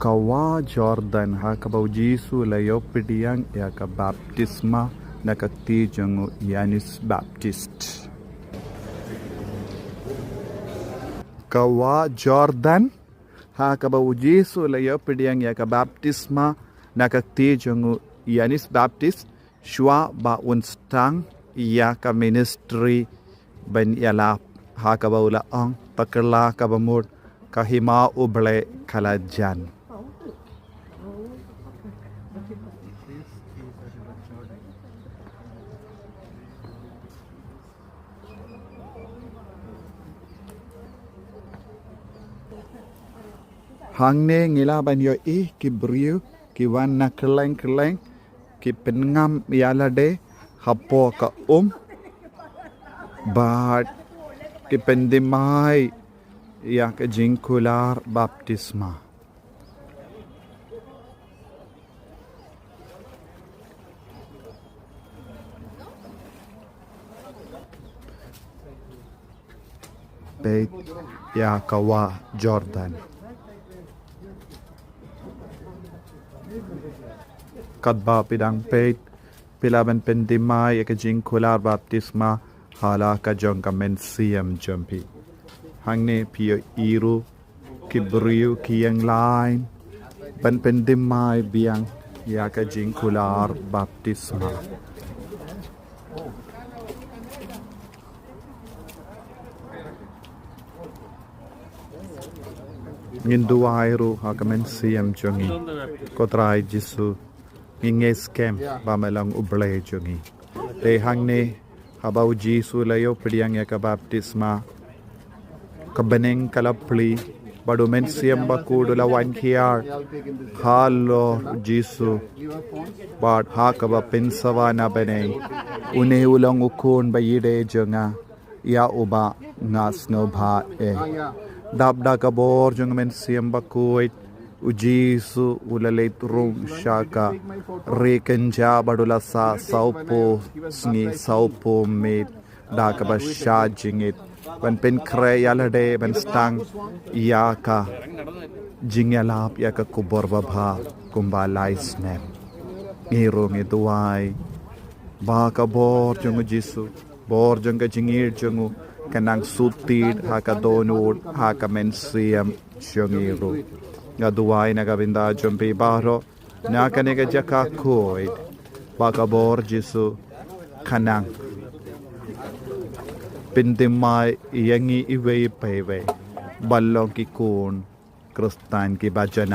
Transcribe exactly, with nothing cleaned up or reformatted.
Ka Wah Jordan, ha kaba u Jisu u la ïoh pdiang ïa ka baptisma na ka kti jong u Ïoannis Baptist. Ka Wah Jordan, ha kaba u Jisu u la ïoh pdiang ïa ka baptisma na ka kti jong u Ïoannis Baptist, shuwa ba un sdang ïa ka ministri ban ïalap, ha kaba u la ong: Bakla kaba mut, ka hima U Blei ka la jan. Hangne ngi lah ban ïohi ki briew ki wan na kylleng kylleng, ki pynngam ïa lade hapoh ka um, bad ki pynthymmai ïa ka jingkular baptisma. Peit ïa ka Wah Jordan. Katba phi dang peit, phi lah ban pynthymmai ïa ka jingkular baptisma ha la ka jong ka mynsiem jong phi. Hangne phi ïohi ruh ki briew ki ïeng line ban pynthymmai biang ïa ka jingkular baptisma. Ngin duwai ruh ha ka mynsiem jong ngi. Ko Trai Jisu, ngi ngeit skhem ba me long U Blei jong ngi. Te hangne, haba u Jisu u la ïoh pdiang ïa ka baptisma, ka bneng ka la plie, bad u Mynsiem Bakhuid u la wan hiar halor u Jisu, bad ha kaba pynsawa na bneng: Une u long u Khun ba ïeit jong nga, ïa uba nga sngewbha eh. Dap da ka bor jong u Mynsiem Bakhuid, u Jisu u la leit rung sha ka ri kynjah bad u la sah sawphew sngi sawphew miet da kaba shah jingit, ban pynkhreh ïa lade ban sdang ïa ka jingïalap ïa ka khubor babha kumba lai snem. Ngi ruh ngi duwai ba ka bor jong u Jisu, bor jong ka jingïeit jong u, kan nang sut tied ha ka dohnud, ha ka mynsiem jong ngi ruh. Nga duwai na ka bynta jong phi baroh na kane ka jaka khuid, ba ka bor Jisu kan nang pynthymmai ïa ngi iwei pa iwei ban long ki khun Khristan kiba jan